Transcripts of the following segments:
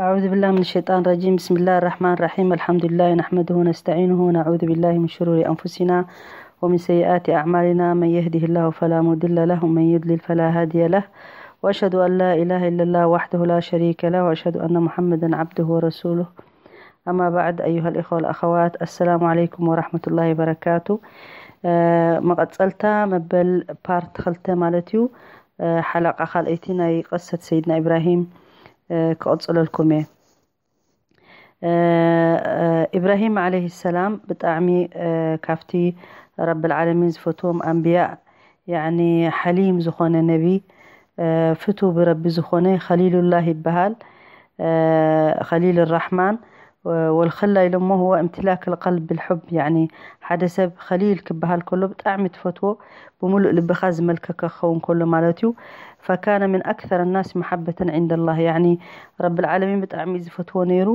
أعوذ بالله من الشيطان الرجيم. بسم الله الرحمن الرحيم. الحمد لله نحمده ونستعينه ونعوذ بالله من شرور أنفسنا ومن سيئات أعمالنا. من يهده الله فلا مضل له ومن يضلل فلا هادي له. وأشهد أن لا إله إلا الله وحده لا شريك له وأشهد أن محمدا عبده ورسوله. أما بعد، أيها الإخوة والأخوات، السلام عليكم ورحمة الله وبركاته. መቐጸልታ መበል ፓርት ክልተ ማለት እዩ። ሓለቓ ካልኣይቲ ናይ ቀሰት ሰይድና ኢብራሂም ክቕጽለልኩም እየ። ኢብራሂም ዓለይሂ ሰላም ብጣዕሚ ካብቲ ረብል ዓለሚን ዝፈትዎም ኣንብያ፣ ያኒ ሓሊም ዝኾነ ነቢ፣ ፍቱ ብረቢ ዝኾነ ኸሊሉላህ ይበሃል። ኸሊል ራሕማን ወልኸላ ኢሎሞ፣ هو امتلاك القلب بالحب، ያኒ ሓደ ሰብ ኸሊል ክበሃል ከሎ ብጣዕሚ ትፈትዎ፣ ብምሉእ ልብኻ ዝመልከካ ክኸውን ከሎ ማለት እዩ። فكان من أكثر الناس محبة عند الله، ያኒ ረብል ዓለሚን ብጣዕሚ ዝፈትዎ ነይሩ።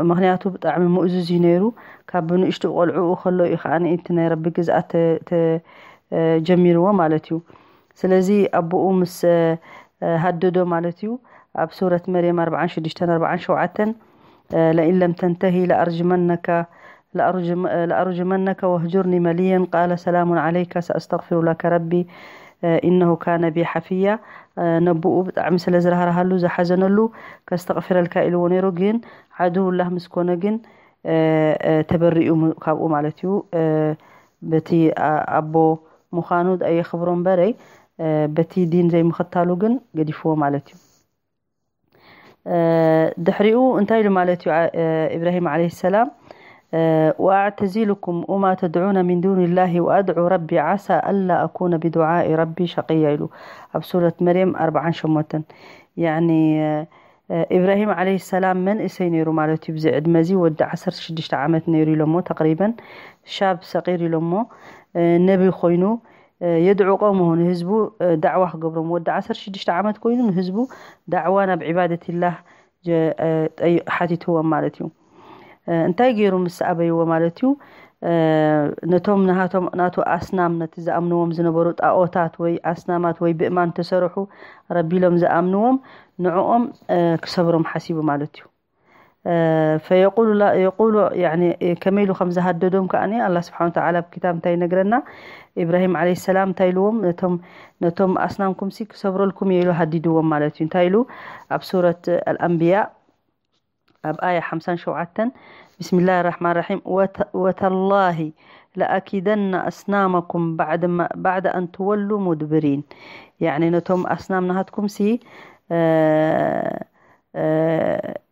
ምክንያቱ ብጣዕሚ ምእዙዝ እዩ ነይሩ። ካብ ንእሽቱ ቆልዕኡ ከሎ እዩ ከዓ እቲ ናይ ረቢ ግዝኣት ጀሚርዎ ማለት እዩ። ስለዚ ኣቦኡ ምስ ሃደዶ ማለት እዩ፣ ኣብ ሱረት መርየም ኣርባዓን ሽዱሽተን ኣርባዓን ሸውዓተን ለኢን ለም ተንተሂ ለኣርጅመነካ ለኣርጅመነከ ወህጁርኒ መልየን ቃለ ሰላሙን ዓለይካ ሰኣስተግፊሩ ለከ ረቢ ኢነሁ ካነ ቢ ሓፍያ። ነብኡ ብጣዕሚ ስለ ዝራህራሃሉ ዝሓዘነሉ ከስተቕፊረልካ ኢልዎ ነይሩ። ግን ዓድውላህ ምስ ኮነ ግን ተበሪኡ ካብኡ ማለት እዩ። በቲ ኣቦ ምዃኑ የኽብሮ እምበረይ በቲ ዲን ዘይምኽታሉ ግን ገዲፍዎ ማለት እዩ። ድሕሪኡ እንታይ ኢሉ ማለት እዩ? ኢብራሂም ዓለይሂ ሰላም ወኣዕተዚሉኩም ወማ ተድዑነ ሚን ዱኒላሂ ወኣድዑ ረቢ ዓሳ ኣላ ኣኩነ ብዱዓኢ ረቢ ሸቅያ ኢሉ ኣብ ሱረት መርየም ኣርባዓን ሸሞንተን። ያኒ ኢብራሂም ዓለይሂ ሰላም መንእሰይ ነይሩ ማለት እዩ። ብዚ ዕድመ እዚ ወዲ ዓሰርተ ሽዱሽተ ዓመት ነይሩ ኢሎሞ፣ ተቅሪበን ሻብ ሰቂር ኢሎሞ፣ ነቢ ኮይኑ የድዑ ቀውመሁ፣ ንህዝቡ ዳዕዋ ክገብሮም። ወዲ ዓሰርተ ሽዱሽተ ዓመት ኮይኑ ንህዝቡ ዳዕዋ ናብ ዒባደትላህ ሓቲትዎም ማለት እዩ። እንታይ ገይሩ ምስ ኣበይዎ ማለት እዩ? ነቶም ናሃቶም ናቱ ኣስናም፣ ነቲ ዝኣምንዎም ዝነበሩ ጣኦታት ወይ ኣስናማት ወይ ብእማን ተሰርሑ ረቢ ኢሎም ዝኣምንዎም ንዕኦም ክሰብሮም ሓሲቡ ማለት እዩ። ፈየቁሉ የቁሉ ከመይ ኢሉ ከም ዝሃደዶም ከኣ ኣላ ስብሓን ተዓላ ኣብ ክታብ እንታይ ይነግረና? ኢብራሂም ዓለይሂ ሰላም እንታይ ኢልዎም? ነቶም ኣስናምኩምሲ ክሰብረልኩም እየ ኢሉ ሃዲድዎም ማለት እዩ። እንታይ ኢሉ? ኣብ ሱረት ኣልኣንብያ ኣብ ኣያ ሓምሳን ሸውዓተን፣ ብስሚላህ ራሕማን ራሒም፣ ወተላሂ ለኣኪደና ኣስናመኩም ባዕደ ኣን ትወሉ ሙድብሪን። ያኒ ነቶም ኣስናም ናሃትኩምሲ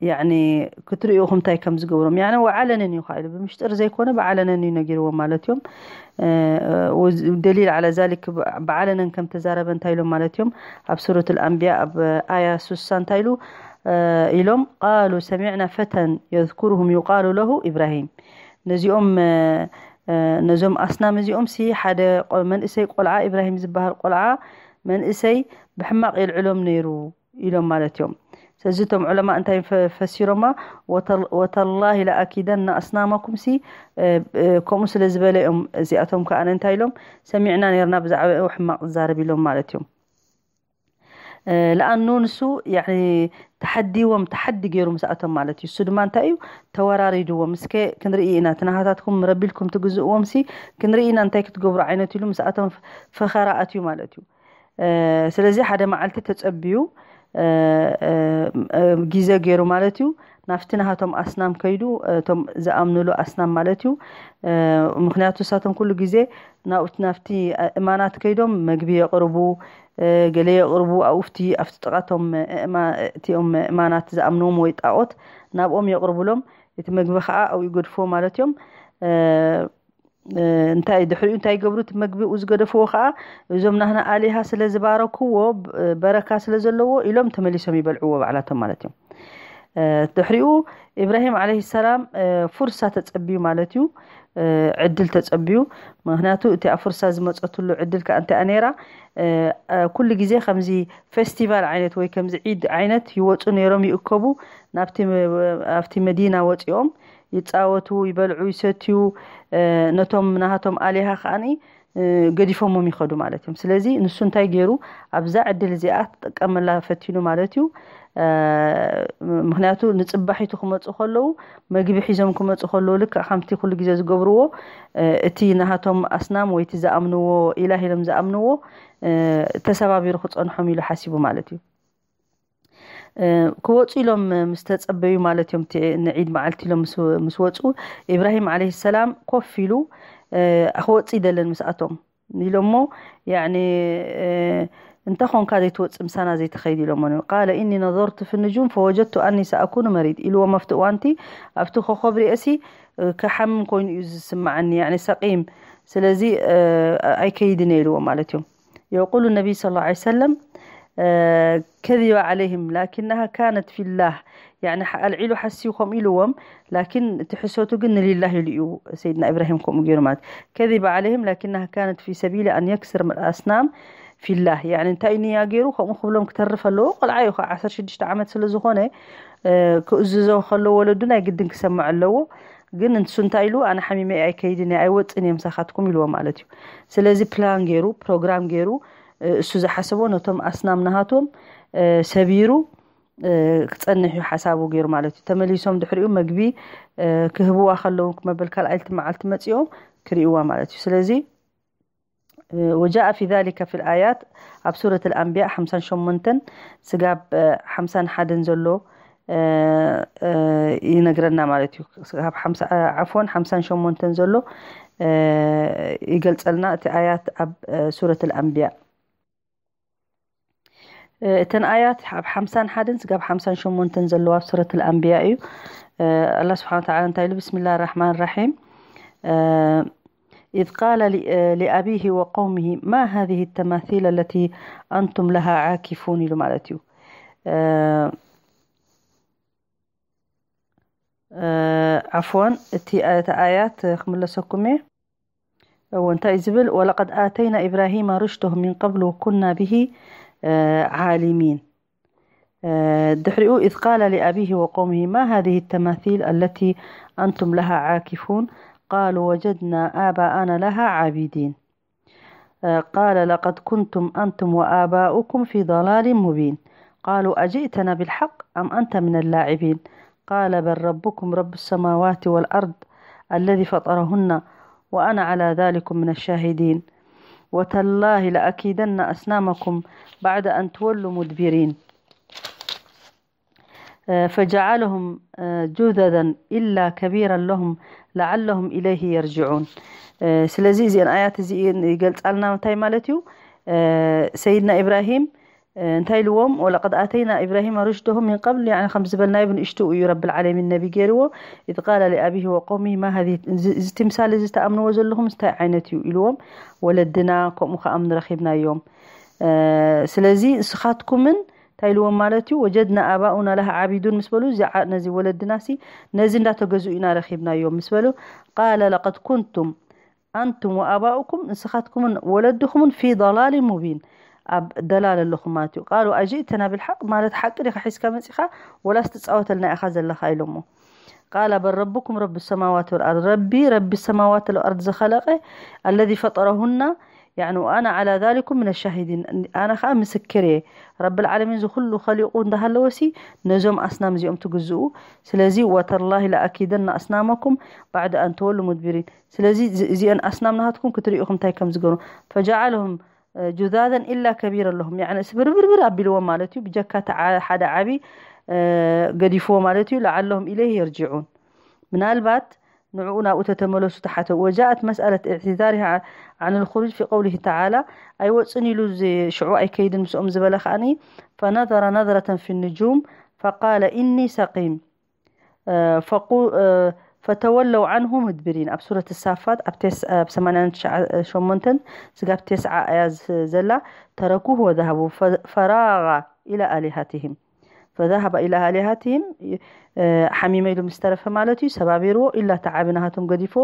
ያኒ ክትርእዩ ኢኹም እንታይ ከም ዝገብሮም። ያኒ ወዓለንን እዩ ኢሉ ብምሽጥር ዘይኮነ ብዓለንን እዩ ነጊርዎም ማለት እዮም። ደሊል ዓላ ዛሊክ ብዓለንን ከም ተዛረበ እንታይ ኢሎም ማለት እዮም? ኣብ ሱረት ኣልኣንብያ ኣብ ኣያ ሱሳ እንታይ ኢሉ ኢሎም? ቃሉ ሰሚዕና ፈተን የዝኩሩሁም ዩቃሉ ለሁ ኢብራሂም። ነዚኦም ነዞም ኣስናም እዚኦም ሲ ሓደ መንእሰይ ቆልዓ፣ ኢብራሂም ዝበሃል ቆልዓ መንእሰይ ብሕማቕ የልዕሎም ነይሩ ኢሎም ማለት እዮም። ስለዚ እቶም ዑለማ እንታይ ፈሲሮማ? ወተላሂ ለኣኪደና ኣስናመኩም ሲ ከምኡ ስለ ዝበለ እዮም እዚኣቶም ከዓ እንታይ ኢሎም? ሰሚዕና ነርና ብዛዕባኡ ሕማቕ ዝዛረብ ኢሎም ማለት እዮም። ለኣኑ ንሱ ተሓዲዎም ተሓዲ ገይሩ ምስኣቶም ማለት እዩ። እሱ ድማ እንታይ እዩ? ተወራሪድዎም። እስከ ክንርኢ ኢና፣ እቲ ናሃታትኩም ረቢልኩም ትግዝእዎም ሲ ክንርኢ ኢና እንታይ ክትገብሩ ዓይነት ኢሉ ምስኣቶም ፈኸራ ኣትዩ ማለት እዩ። ስለዚ ሓደ መዓልቲ ተጸብዩ ግዜ ገይሩ ማለት እዩ። ናብቲ ናሃቶም ኣስናም ከይዱ፣ እቶም ዝኣምንሉ ኣስናም ማለት እዩ። ምክንያቱ እሳቶም ኩሉ ግዜ ናብቲ እማናት ከይዶም መግቢ የቕርቡ፣ ገለ የቕርቡ ኣብቲ ኣብቲ ጥቓቶም እቲኦም እማናት ዝኣምንዎም ወይ ጣዖት ናብኦም የቕርቡሎም። እቲ መግቢ ከዓ ኣብኡ ይገድፍዎ ማለት እዮም። እንታይ ድሕሪኡ እንታይ ይገብሩ? እቲ መግቢ ኡ ዝገደፍዎ ከዓ እዞም ናህና ኣሊሃ ስለ ዝባረክዎ፣ በረካ ስለ ዘለዎ ኢሎም ተመሊሶም ይበልዕዎ ባዕላቶም ማለት እዮም። ድሕሪኡ ኢብራሂም ዓለይሂ ሰላም ፍርሳ ተጸብዩ ማለት እዩ። ዕድል ተጸብዩ። ምክንያቱ እቲኣ ፍርሳ ዝመጸትሉ ዕድል ከዓ እንታይ ነይራ? ኩሉ ግዜ ከምዚ ፌስቲቫል ዓይነት ወይ ከምዚ ዒድ ዓይነት ይወፁ ነይሮም፣ ይእከቡ። ናብቲ ኣብቲ መዲና ወፂኦም ይፃወቱ፣ ይበልዑ፣ ይሰትዩ። ነቶም ናሃቶም ኣሊሃ ከዓኒ ገዲፎሞም ይኸዱ ማለት እዮም። ስለዚ ንሱ እንታይ ገይሩ ኣብዛ ዕድል እዚኣ ትጥቀመላ ፈቲኑ ማለት እዩ። ምክንያቱ ንፅባሒቱ ክመፁ ከለዉ መግቢ ሒዞም ክመፁ ከለዉ ልክዕ ከምቲ ኩሉ ግዜ ዝገብርዎ እቲ ናሃቶም ኣስናም ወይ እቲ ዝኣምንዎ ኢላህ ኢሎም ዝኣምንዎ ተሰባቢሩ ክፀንሖም ኢሉ ሓሲቡ ማለት እዩ። ክወፁ ኢሎም ምስ ተፀበዩ ማለት እዮም። ንዒድ መዓልቲ ኢሎም ምስ ወፁ ኢብራሂም ዓለይሂ ሰላም ኮፍ ኢሉ ክወፅእ ይደለን ምስኣቶም ኢሎሞ ያኒ እንተ ኾንካ ዘይትወፅእ ምሳና ዘይትኸይድ ኢሎሞ። ቃለ ኢኒ ነዘርቱ ፊ ንጁም ፈወጀድቱ ኣኒ ሰኣኩኑ መሪድ ኢልዎም ኣብቲ እዋንቲ ኣብቲ ኮኸብ ሪእሲ ክሓምም ኮይኑ እዩ ዝስማዓኒ ያኒ ሰቂም ስለዚ ኣይከይድን እየ ኢልዎም ማለት እዮም። يقول النبي صلى الله عليه وسلم كذب عليهم لكنها كانت في الله يعني ኣልዒሉ ሓሲቡ ከምኡ ኢልዎም ላኪን እቲ ሕሰቱ ግን ንሊላህ ኢሉ እዩ ሰይድና ኢብራሂም ከምኡ ገይሩ ማለት كذب عليهم لكنها كانت في سبيل أن يكسر الأصنام في الله يعني እንታይ ንያ ገይሩ ከምኡ ክብሎም ክተርፍ ኣለዎ ቆልዓ እዩ ከዓ ዓሰርተ ሽዱሽተ ዓመት ስለ ዝኾነ ክእዝዞ ከሎ ወለዱ ናይ ግድን ክሰምዕ ኣለዎ ግን ንሱ እንታይ ኢሉ ኣነ ሓሚመ ኣይከይድን እየ ኣይወፅን እየ ምሳኻትኩም ኢልዎ ማለት እዩ ስለዚ ፕላን ገይሩ ፕሮግራም ገይሩ እሱ ዝሓሰቦ ነቶም ኣስናም ናሃቶም ሰቢሩ ክፀንሕ እዩ ሓሳቡ ገይሩ ማለት እዩ ተመሊሶም ድሕሪኡ መግቢ ክህብዋ ከለዉ መበል ካልኣይቲ መዓልቲ መፂኦም ክርእይዋ ማለት እዩ ስለዚ وجاء في ذلك في الآيات ኣብ ሱረት الأنبياء ሓምሳን ሸሞንተን ስጋብ ሓምሳን ሓደን ዘሎ ይነግረና ማለት እዩ። ካብ ዓፎን ሓምሳን ሸሞንተን ዘሎ ይገልፀልና እቲ ኣያት ኣብ ሱረት الأنبياء እተን ኣያት ኣብ ሓምሳን ሓደን ስጋብ ሓምሳን ሸሞንተን ዘለዋ ኣብ ሱረት الأنبياء እዩ። ኣላ ስብሓን ተዓላ እንታይ ኢሉ ብስሚላ ራሕማን ራሒም إذ قال لأبيه وقومه ما هذه التماثيل التي أنتم لها عاكفون ኢሉ ማለት እዩ። ዓፍዋን እቲ ኣያት ክምለሰኩም እየ። እዎ እንታይ ዝብል ولقد آتينا إبراهيم رشده من قبل وكنا به عالمين ድሕሪኡ إذ قال لأبيه وقومه ما هذه التماثيل التي أنتم لها عاكفون قالوا وجدنا آباءنا لها عابدين قال لقد كنتم أنتم وآباؤكم في ضلال مبين قالوا أجئتنا بالحق أم أنت من اللاعبين قال بل ربكم رب السماوات والأرض الذي فطرهن وأنا على ذلكم من الشاهدين وتالله لأكيدن أصنامكم بعد أن تولوا مدبرين فجعلهم جذذا إلا كبيرا لهم لعلهم إليه يرجعون ስለዚ እዚአን ኣያት እዚአን ይገልፃልና እንታይ ማለት እዩ ሰይድና ኢብራሂም እንታይ ኢልዎም ولقد آتينا إبراهيم رشده من قبل يعني ከም ዝበልናዮ ብንእሽትኡ እዩ ረብል ዓለሚን ነቢ ገይርዎ إذ قال لأبيه وقومه ما هذه እዚ ትምሳል እዚ ተኣምንዎ ዘለኹም እንታይ ዓይነት እዩ ኢልዎም ወለድና ከምኡ ከኣምኑ ረኺብናዮም ስለዚ ንስኻትኩምን እንታይ ኢልዎም ማለት እዩ وجدنا آباءنا لها عابدين ምስ በሉ ነዚ ወለድናሲ ነዚ እንዳተገዝኡ ኢና ረኺብናዮም ምስ በሉ قال لقد كنتم أنتم وآباؤكم ንስኻትኩምን ወለድኹምን في ضلال مبين ኣብ ደላል ኣለኹም ማለት እዩ قالوا أجئتنا بالحق ማለት ሓቂ ዲኻ ሒዝካ መፂኻ ወላስ ትፃወተልና ኢኻ ዘለኻ ኢሎሞ قال بل ربكم رب السماوات والأرض ረቢ ረቢ ሰማዋት ወልኣርድ ዝኸለቐ الذي فطرهن يعني وأنا على ذلكم من الشاهدين ኣነ ከዓ ምስክር እየ ረብል ዓለሚን ዝኩሉ ኸሊቑ እንዳሃለወሲ ነዞም ኣስናም እዚኦም ትግዝኡ ስለዚ وتالله لأكيدن أصنامكم بعد أن تولوا مدبرين ስለዚ እዚአን ኣስናም ናሃትኩም ክትርእዩኹም እንታይ ከም ዝገሩ فجعلهم جذاذا إلا كبيرا لهم يعني ስብርብርብር ኣቢልዎም ማለት እዩ ብጀካ ሓደ ዓቢ ገዲፍዎ ማለት እዩ لعلهم إليه يرجعون ምናልባት ንዕኡ ናብኡ ተተመለሱ ተሓተ وجاءت مسألة اعتذارها عن الخروج في قوله تعالى ኣይወፅን ኢሉ ሽዑ ኣይከይድን ምስኦም ዝበለ ከዓኒ فنظر نظرة في النجوم فقال إني سقيم ፈተወለው ዓንሁ ሙድብሪን ኣብ ሱረት ሳፋት ኣብ ሰማንያን ሸሞንተን ስጋብ ተስዓ ኣያ ዘላ ተረኩሁ ወዛሃቡ ፈራጋ ኢላ ኣሊሃትህም ፈዛሃባ ኢላ ኣሊሃትህም ሓሚመ ኢሉ ምስ ተረፈ ማለት እዩ ሰባቢርዎ ኢላ ተዓቢ ናሃቶም ገዲፎ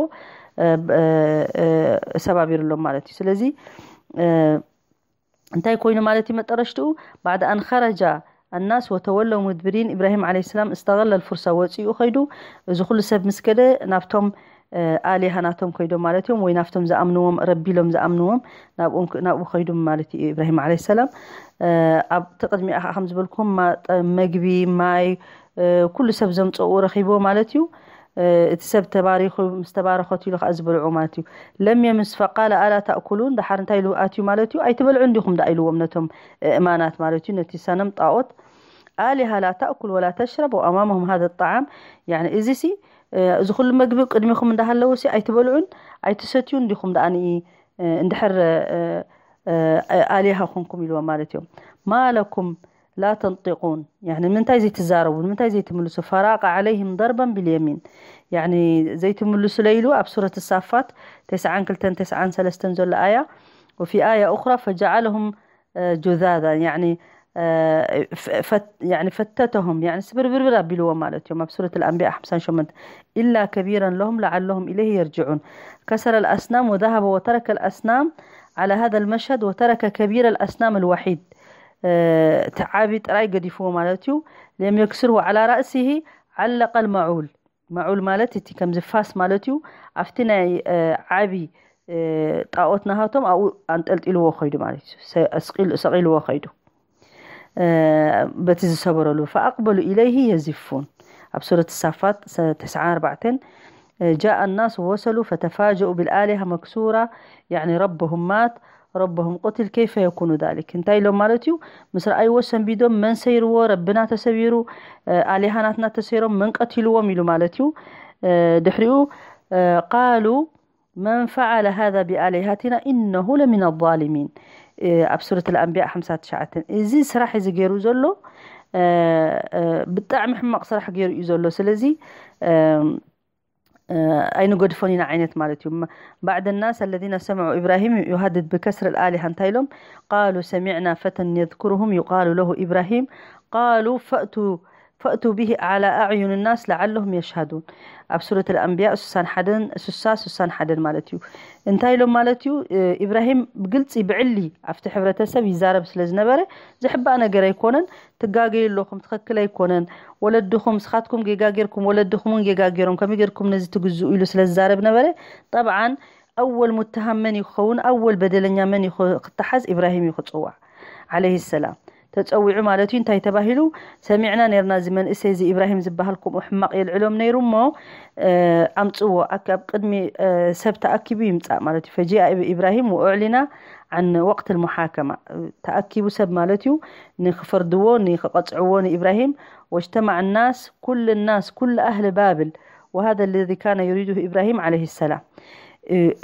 ሰባቢርሎም ማለት እዩ ስለዚ እንታይ ኮይኑ ማለት እዩ መጠረሽትኡ بعد أن خرج الناس وتولوا مدبرين إبراهيم عليه السلام استغل الفرصة ወፂኡ ኸይዱ እዚ ኩሉ ሰብ ምስ ከደ ናብቶም ኣሊሃ ናቶም ከይዶም ማለት እዮም፣ ወይ ናብቶም ዝኣምንዎም፣ ረቢ ኢሎም ዝኣምንዎም ናብኡ ከይዶም ማለት እዩ። ኢብራሂም ዓለይሂ ሰላም ኣብቲ ቅድሚኣ ከዓ ከም ዝበልኩም መግቢ፣ ማይ፣ ኩሉ ሰብ ዘምፀኡ ረኪቦ ማለት እዩ። እቲ ሰብ ተባሪኹ፣ ምስ ተባረኸት ኢሉ ከዓ ዝበልዑ ማለት እዩ። ለም የምስ ፈቃለ ኣላ ተእኩሉን፣ ደሓር እንታይ ኢሉ ኣትዩ ማለት እዩ። ኣይትበልዑ እንዲኹም ደኣ ኢልዎም ነቶም እማናት ማለት እዩ፣ ነቲ ሰነም ጣዖት። ኣሊሃ ላ ተእኩል ወላ ተሽረብ ወኣማመሁም ሃዘ ጣዓም። እዚ ሲ እዚ ኩሉ መግቢ ቅድሚኹም እንዳሃለዉ ሲ ኣይትበልዑን ኣይትሰትዩን እንዲኹም ደኣ ንኢ እንድሕር ኣሊሃ ኮንኩም ኢልዎም ማለት እዮም። ማለኩም ላ ተንጢቁን፣ ንምንታይ ዘይትዛረቡ፣ ንምንታይ ዘይትምልሱ? ፈራቀ ዓለይህም ደርበን ቢልየሚን፣ ዘይትምልሱ ለይሉ ኣብ ሱረት ሳፋት ተስዓን ክልተን ተስዓን ሰለስተን ዘሎ ኣያ። ወፊ ኣያ ኡኽራ ፈጀዓለሁም ጁዛዛ ፈተተሁም ስብርብርብር ኣቢልዎም ማለት እዮም። ኣብ ሱረት ኣልኣንቢያ ሓምሳን ሸሞንተ ኢላ ከቢረን ለሁም ለዓለሁም ኢለይህ የርጅዑን ከሰረ ኣልኣስናም ወዛሃበ ወተረከ ኣልኣስናም ዓላ ሃዘ ኣልመሽሀድ ወተረከ ከቢረ ኣልኣስናም ኣልወሒድ እቲ ዓቢ ጥራይ ገዲፍዎ ማለት እዩ። ለም የክስርሁ ዓላ ራእሲሂ ዓለቀ ኣልመዑል። መዑል ማለት እቲ ከምዚ ፋስ ማለት እዩ። ኣብቲ ናይ ዓቢ ጣዖት ናሃቶም ኣብኡ ኣንጠልጢልዎ ከይዱ ማለት እዩ። ሰቂልዎ ከይዱ በቲ ዝሰበረሉ። ፈኣቅበሉ ኢለይህ የዚፉን ኣብ ሱረት ሳፋት ተስዓን ኣርባዕተን ጃእ ናስ ወሰሉ ፈተፋጀኡ ብልኣሊሃ መክሱራ ረበሁም ማት ረበሁም ቁትል ከይፈ የኩኑ ዛሊክ እንታይ ኢሎም ማለት እዩ። ምስ ረኣይዎ ሰንቢዶም መን ሰይርዎ ረብና ተሰቢሩ ኣሊሃናትና ተሰይሮም መን ቀቲልዎም ኢሉ ማለት እዩ። ድሕሪኡ ቃሉ መን ፈዓለ ሃዛ ብኣሊሃቲና ኢነሁ ለሚን ኣዛሊሚን ኣብ ሱረት ኣልኣንቢያ ሓምሳ ትሽዓተ እዚ ስራሕ እዚ ገይሩ ዘሎ ብጣዕሚ ሕማቕ ስራሕ ገይሩ እዩ ዘሎ። ስለዚ ኣይንገድፎን ኢና ዓይነት ማለት እዩ። ባዕድ ናስ ኣለዚነ ሰምዑ ኢብራሂም ዩሃድድ ብከስር ኣልኣሊሃ እንታይ ኢሎም ቃሉ ሰሚዕና ፈተን የዝኩርሁም ዩቃሉ ለሁ ኢብራሂም ቃሉ ፈእቱ ፈእቱ ብሂ ዓላ ኣዕዩን ናስ ለዓለሁም የሽሃዱን ኣብ ሱረት ኣልኣንቢያ ሱሳን ሓደን ሱሳ ሱሳን ሓደን ማለት እዩ። እንታይ ኢሎም ማለት እዩ። ኢብራሂም ብግልፂ ብዕሊ ኣብቲ ሕብረተሰብ ይዛረብ ስለ ዝነበረ ዝሕባእ ነገር ኣይኮነን። ትጋገዩ ኣለኹም ትኽክል ኣይኮነን። ወለድኹም ስኻትኩም ጌጋ ጌርኩም ወለድኹም እውን ጌጋ ጌሮም ከመይ ጌርኩም ነዚ ትግዝኡ ኢሉ ስለ ዝዛረብ ነበረ። ጠብዓን ኣወል ሙተሃም መን እዩ ክኸውን ኣወል በደለኛ መን እዩ ክተሓዝ ኢብራሂም እዩ ክፅዋዕ ዓለይሂ ሰላም ተፀዊዑ ማለት እዩ። እንታይ ተባሂሉ ሰሚዕና ነርና እዚ መንእሰይ እዚ ኢብራሂም ዝበሃል ከምኡ ሕማቕ የልዕሎም ነይሩ እሞ ኣምፅዎ ኣብ ቅድሚ ሰብ ተኣኪቡ ይምፃእ ማለት እዩ። ፈጂኣ ኢብራሂም ወኡዕሊና ዓን ወቅት ልሙሓከማ ተኣኪቡ ሰብ ማለት እዩ ንክፈርድዎ ንክቐፅዕዎ ንኢብራሂም ወጅተማዕ ናስ ኩል ናስ ኩል ኣህሊ ባብል وهذا الذي كان يريده إبراهيم عليه السلام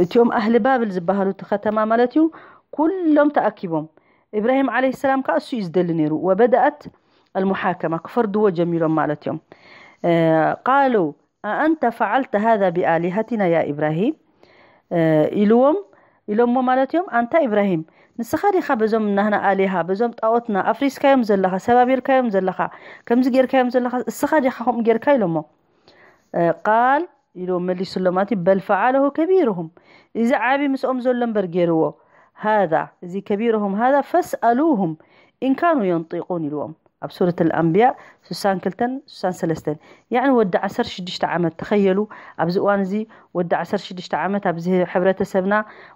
እቲኦም ኣህሊ ባብል ዝበሃሉ እቲ ከተማ ማለት እዩ ኩሎም ተኣኪቦም ኢብራሂም ዓለይሂ ሰላም ከዓ እሱ እዩ ዝደሊ ነይሩ ወበደኣት ኣልሙሓከማ ክፈርድዎ ጀሚሮም ማለት እዮም ቃሉ ኣኣንተ ፈዓልተ ሃذا ብኣሊሃቲና ያ ኢብራሂም ኢልዎም ኢሎሞ ማለት እዮም ኣንታ ኢብራሂም ንስኻ ዲኻ በዞም ናህና ኣሊሃ በዞም ጣዖትና ኣፍሪስካዮም ዘለኻ ሰባቢርካዮም ዘለኻ ከምዚ ጌርካዮም ዘለኻ እስኻ ዲኻ ከምኡ ጌርካ ኢሎሞ ቃል ኢሉ መሊሱሎም ማለት እዩ በል ፈዓለሁ ከቢርሁም እዚ ዓቢ ምስኦም ዘሎ እምበር ገይርዎ ሃذا እዚ ከቢርሁም ሃذا ፈስኣሉሁም ኢንካኑ የንጢቁን ኢልዎም ኣብ ሱረት ኣልኣንብያ ስሳን ክልተን ስሳን ሰለስተን ያዕኒ ወዲ ዓሰርተ ሽዱሽተ ዓመት ተኸየሉ ኣብዚ እዋን እዚ ወዲ ዓሰርተ ሽዱሽተ ዓመት ኣብዚ ሕብረተሰብና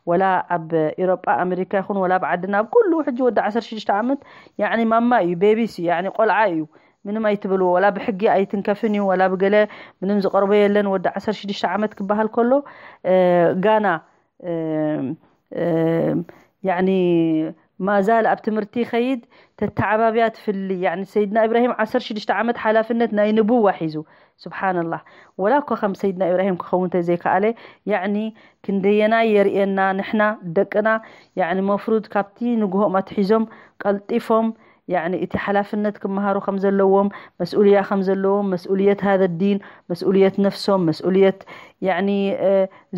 ወላ ኣብ ኤሮጳ ኣሜሪካ ይኹን ወላ ኣብ ዓድና ኣብ ኩሉ ሕጂ ወዲ ዓሰርተ ሽዱሽተ ዓመት ያዕኒ ማማ እዩ ቤቢስ እዩ ያዕኒ ቆልዓ እዩ ምንም ኣይትበልዎ ወላ ብሕጊ ኣይትንከፍን እዩ ወላ ብገለ ምንም ዝቐርቦ የለን ወዲ ዓሰርተ ሽዱሽተ ዓመት ክበሃል ከሎ ጋና ያኒ ማዛል ኣብ ትምህርቲ ይኸይድ ተተዓባብያ ትፍሊ ያኒ ሰይድና ኢብራሂም ዓሰርተ ሽዱሽተ ዓመት ሓላፍነት ናይ ንቡዋ ሒዙ ስብሓንላህ ወላ እኮ ከም ሰይድና ኢብራሂም ክኸውን ተዘይከኣለ ያኒ ክንደየናይ የርእየና ንሕና ደቅና ያኒ መፍሩድ ካብቲ ንግሆኦም ኣትሒዞም ቀልጢፎም ያኒ እቲ ሓላፍነት ክመሃሩ ከም ዘለዎም መስኡልያ ከም ዘለዎም መስኡልየት ሃዘ ዲን መስኡልየት ነፍሶም መስኡልየት ያኒ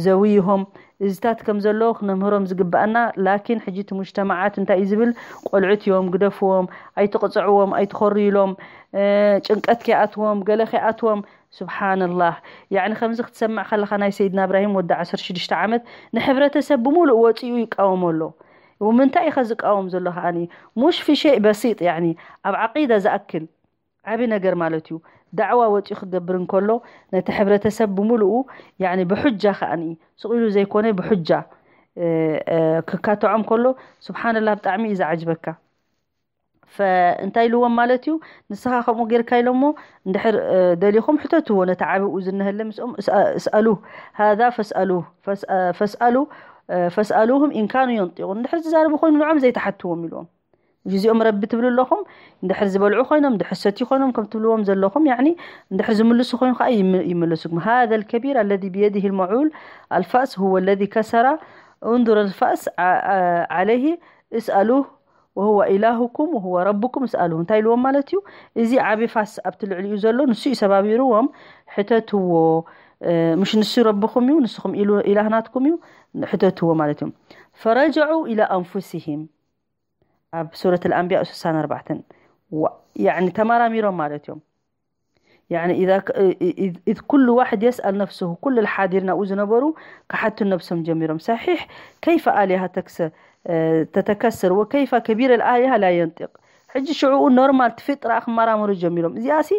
ዘውይሆም እዚታት ከም ዘሎ ክነምህሮም ዝግባኣና ላኪን ሕጂ እቲ ሙጅተማዓት እንታይ እዩ ዝብል ቆልዑት እዮም ግደፍዎም ኣይትቕፅዕዎም ኣይትኾርይሎም ጭንቀት ከይኣትዎም ገለ ከይኣትዎም ስብሓንላህ ያዕኒ ከምዚ ክትሰምዕ ከለኻ ናይ ሰይድና እብራሂም ወዲ ዓሰርተ ሽዱሽተ ዓመት ንሕብረተሰብ ብምሉእ ወፂኡ ይቃወሞ ኣሎ ምንታይ ኢኻ ዝቃወም ዘሎ ከዓኒ ሙሽ ፊ ሸይ በሲጥ ያዕኒ ኣብ ዓቂዳ ዝኣክል ዓቢ ነገር ማለት እዩ። ዳዕዋ ወፂኡ ክገብር እንከሎ ነቲ ሕብረተሰብ ብምልኡ ያኒ ብሑጃ ከኣኒ ስቕ ኢሉ ዘይኮነ ብሑጃ እ፣ እ፣ ክካትዖም ከሎ ስብሓንላ ብጣዕሚ እዩ ዝዓጅበካ። ፈእንታይ ኢልዎም ማለት እዩ? ንስኻ ከምኡ ጌርካ ኢሎሞ እንድሕር እ፣ ደሊኹም ሕተትዎ ነቲ ዓብኡ ዝነሀለ ምስኦም እስ- እስኣሉ ሃዛ ፈስኣሉ ፈስ- እ፣ ፈስኣሉ እ፣ ፈስኣሉሁም ኢንካኑ የንጢቁ እንድሕር ዝዛረቡ ኮይኑ ንዖም ዘይተሓትዎም ኢልዎም። እዚኦም ረቢ ትብሉ ኣለኹም እንድሕር ዝበልዑ ኮይኖም እንድሕር ሰትዩ ኮይኖም ከም ትብልዎም ዘለኹም ያኒ እንድሕር ዝምልሱ ኮይኑ ከዓ ይም- ይምልሱኩም هذا الكبير الذي بيده المعول الفأس هو الذي كسر انظر الفأس ع- عليه اسألوه وهو إلهكم وهو ربكم اسألوه እንታይ ኢልዎም ማለት እዩ እዚ ዓቢ ፋስ ኣብቲ ልዕሊኡ ዘሎ ንሱ እዩ ሰባቢርዎም ሕተትዎ እ፣ ምሽ ንሱ ረብኹም እዩ ንስኹም ኢሉ ኢላህ ናትኩም እዩ ሕተትዎ ማለት እዩ فرجعوا إلى أنفسهم ኣብ ሱረት ኣልኣንቢያ ስሳን ኣርባዕተን ዋ- ያኒ ተማራሚሮም ማለት እዮም ያኒ إذا ك- إذ- إذ كل واحد يسأل نفسه ኩሉ ሓዲር ናብኡ ዝነበሩ ክሓቱ ነብሶም ጀሚሮም ሰሒሕ كيف آلهة تكس تتكسر وكيف كبير الآلهة لا ينطق ሕጂ ሽዕኡ ኖርማል ትፊጥራ ክመራመሩ ጀሚሮም እዚኣ ሲ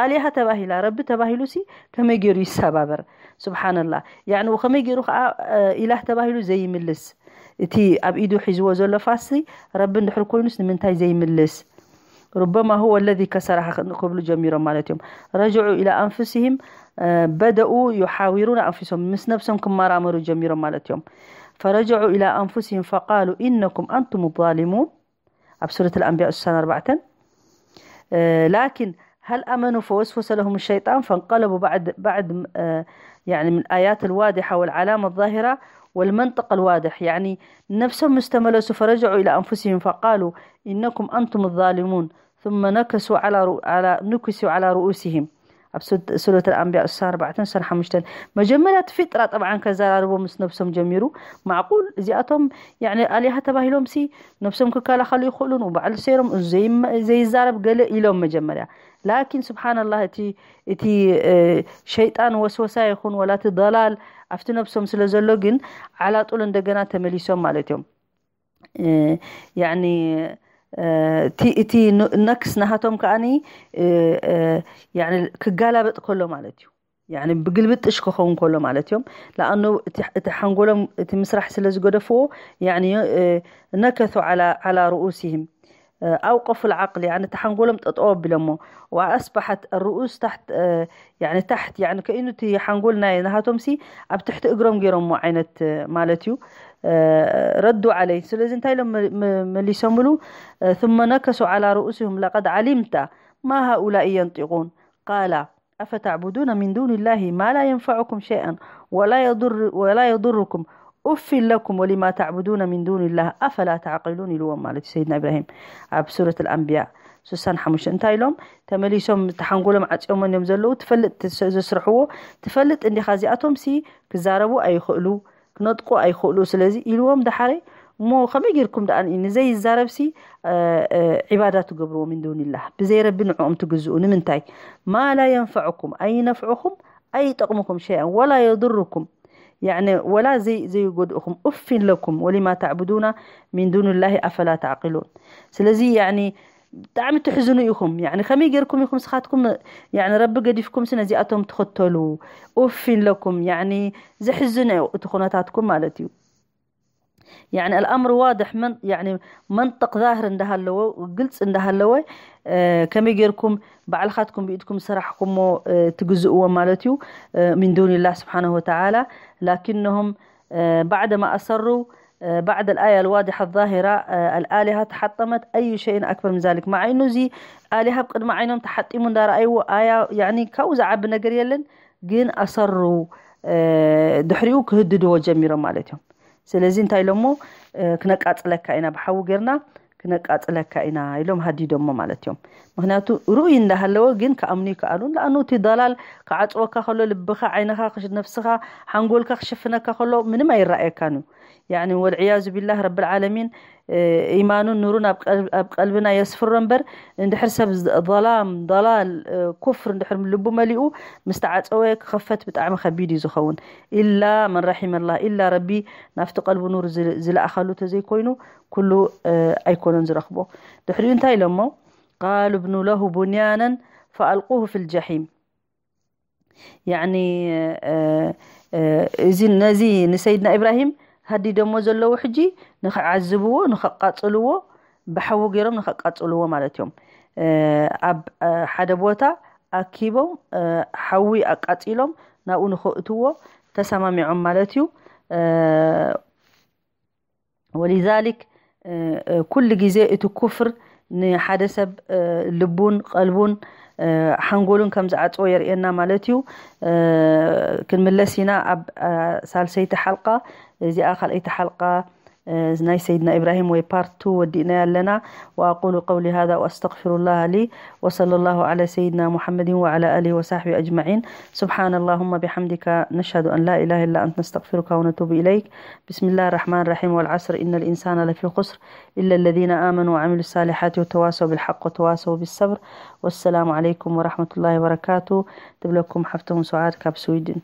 ኣሊሃ ተባሂላ ረቢ ተባሂሉ ሲ ከመይ ገይሩ ይሰባበር ስብሓንላ ያኒ ከመይ ገይሩ ከዓ ኢላህ ተባሂሉ ዘይምልስ እቲ ኣብ ኢዱ ሒዝዎ ዘሎ ፋሲ ረቢ እንድሕር ኮይኑስ ንምንታይ ዘይምልስ ربما هو الذي كسرها ክብሉ ጀሚሮም ማለት እዮም رجعوا إلى أنفسهم بدأوا يحاورون أنفسهم ምስ ነብሶም ክመራመሩ ጀሚሮም ማለት እዮም فرجعوا إلى أنفسهم فقالوا إنكم أنتم الظالمون ኣብ ሱረት الأنبياء ስሳን ኣርባዕተን لكن هل أمنوا فوسوس لهم الشيطان فانقلبوا بعد بعد يعني من الآيات الواضحة والعلامة الظاهرة والمنطق الواضح يعني ነብሶም ምስ ተመለሱ فرجعوا إلى أنفسهم فقالوا إنكم أنتم الظالمون ثم نكسوا على رؤ- على نكسوا على رؤوسهم ኣብ ሱረት ኣልኣንቢያ ስሳን ኣርባዕተን ስሳን ሓሙሽተን መጀመርያ እቲ ፊጥራ ጠብዓን ከዘራርቦ ምስ ነብሶም ጀሚሩ ማዕቁል እዚኣቶም ያኒ ኣሊሃ ተባሂሎም ሲ ነብሶም ክከላኸሉ ይኽእሉን ባዕሉ ሰይሮም ዘይዛረብ ገለ ኢሎም መጀመርያ ላኪን ስብሓንላህ እቲ እቲ ሸይጣን ወስወሳ ይኹን ወላ እቲ ضلال ኣብቲ ነብሶም ስለ ዘሎ ግን ዓላጡል እንደገና ተመሊሶም ማለት እዮም ያኒ እቲ ነክስ ናሃቶም ከዓኒ ክጋላበጥ ከሎ ማለት እዩ ብግልብጥሽ ክኸውን ከሎ ማለት እዮም ለኣኑ እቲ ሓንጎሎም እቲ ምስራሕ ስለ ዝገደፍዎ ነከቱ ዓላ ርኡሲህም ኣውቀፉ ዓቅል እቲ ሓንጎሎም ጠጠው ኣቢሎሞ ወኣስባሓት ርኡስ ታሕት ታሕት ከኢኑ እቲ ሓንጎል ናይ ናሃቶም ሲ ኣብ ትሕቲ እግሮም ገይሮሞ ዓይነት ማለት እዩ ረዱ ዓለይ ስለዚ እንታይ ኢሎም መሊሶምሉ ثم نكسوا على رؤوسهم لقد علمت ما هؤلاء ينطقون قال أفتعبدون من دون الله ما لا ينفعكم شيئا ولا يضر ولا يضركم أف لكم ولما تعبدون من دون الله أفلا تعقلون ኢልዎም ማለት እዩ ሰይድና ኢብራሂም ኣብ ሱረት ኣልኣንቢያ ስሳን ሓሙሽተ እንታይ ኢሎም ተመሊሶም ተሓንጎሎም ዓፅዮሞ እዮም ዘለዉ ትፈልጥ ዘስርሕዎ ትፈልጥ እንዲኻ እዚኣቶም ሲ ክዛረቡ ኣይኽእሉ ክነጥቁ ኣይኽእሉ ስለዚ ኢልዎም ደሓረ እሞ ከመይ ጌርኩም ደኣ ንዘይዛረብሲ ዒባዳ ትገብርዎ ምን ዱንላህ ብዘይ ረቢ ንዕኦም ትግዝኡ ንምንታይ ማ ላ የንፈዕኩም ኣይነፍዕኹም ኣይጠቕምኹም ሸይኣን ወላ የضርኩም ያኒ ወላ ዘይጎድእኹም ኡፊን ለኩም ወሊማ ተዕቡዱና ሚን ዱንላሂ ኣፈላ ተዕቂሉን ስለዚ ያኒ ብጣዕሚ ትሕዝኑ ኢኹም ያኒ ከመይ ጌርኩም ኢኹም ስኻትኩም ያኒ ረቢ ገዲፍኩምሲ ነዚኣቶም ትኽተሉ ኡፊን ለኩም ያኒ ዘሕዝን እዩ እቲ ኩነታትኩም ማለት እዩ ያኒ الأمر واضح من يعني منطق ظاهر እንዳሃለዎ ግልጽ እንዳሃለወ ከመይ ጌርኩም ባዕልኻትኩም ብኢድኩም ዝሰራሕኩሞ ትግዝእዎ ማለት እዩ من دون الله سبحانه وتعالى لكنهم بعدما أصروا بعد الآية الواضحة الظاهرة الآلهة تحطمت أي شيء أكبر من ذلك مع إنه زي آلهة بقدم عينهم تحطموا دار أيوة آية يعني كوزة عب نجر يلن ግን ኣሰሩ ድሕሪኡ ክህድድዎ ጀሚሮም ማለት እዮም ስለዚ እንታይ ኢሎሞ ክነቃፅለካ ኢና ብሓዊ ጌርና ክነቃፅለካ ኢና ኢሎም ሃዲዶሞ ማለት እዮም ምክንያቱ ርኡይ እንዳሃለወ ግን ክኣምኑ ይከኣሉን ለኣኑ እቲ ضلال ክዓፅወካ ከሎ ልብኻ ዓይንኻ ነፍስኻ ሓንጎልካ ክሽፍነካ ከሎ ምንም ኣይረኣየካን እዩ ያኒ ወልዕያዙ ቢላህ ረብል ዓለሚን ኢማኑን ኑሩን ኣብ ቀልብና የስፍሮ እምበር እንድሕር ሰብ ضلام ضلال ኩፍር እንድሕር ልቡ መሊኡ ምስ ተዓፀወ ክኸፈት ብጣዕሚ ከቢድ እዩ ዝኸውን ኢላ መን ረሒመ ላህ ኢላ ረቢ ናብቲ ቀልቢ ኑር ዝለኣኸሉ ተዘይኮይኑ ኩሉ ኣይኮነን ዝረኽቦ ድሕሪኡ እንታይ ኢሎሞ قالوا ابنوا له بنيانا فألقوه في الجحيم. ያኒ እዚ ነዚ ንሰይድና ኢብራሂም ሃዲዶሞ ዘለዉ ሕጂ ንኽዓዝብዎ፣ ንኸቃጽልዎ፣ ብሓዊ ገይሮም ንኸቃጽልዎ ማለት እዮም። ኣብ ሓደ ቦታ ኣኪቦም ሓዊ ኣቃጺሎም ናብኡ ንኸእትዎ ተሰማሚዖም ማለት እዩ። ወሊዛሊክ ኩሉ ግዜ እቲ ኩፍር ንሓደ ሰብ ልቡን ቀልቡን ሓንጎሉን ከም ዝዓፅዎ የርእየና ማለት እዩ። ክንምለስ ኢና ኣብ ሳልሰይቲ ሓልቃ። እዚኣ ካልኣይቲ ሓልቃ ናይ ሰይድና ኢብራሂም ወይ ፓርት ቱ ወዲእና ኣለና። وأقول قولي هذا وأستغفر الله لي وصلى الله على سيدنا محمد وعلى آله وصحبه أجمعين. سبحان اللهم بحمدك، نشهد أن لا إله إلا أنت، نستغفرك ونتوب إليك. بسم الله الرحمن الرحيم. والعصر إن الإنسان لفي خسر إلا الذين آمنوا وعملوا الصالحات وتواصوا بالحق وتواصوا بالصبر. والسلام عليكم ورحمة الله وبركاته. تبلكم حفتهم سعاد كاب سويدن.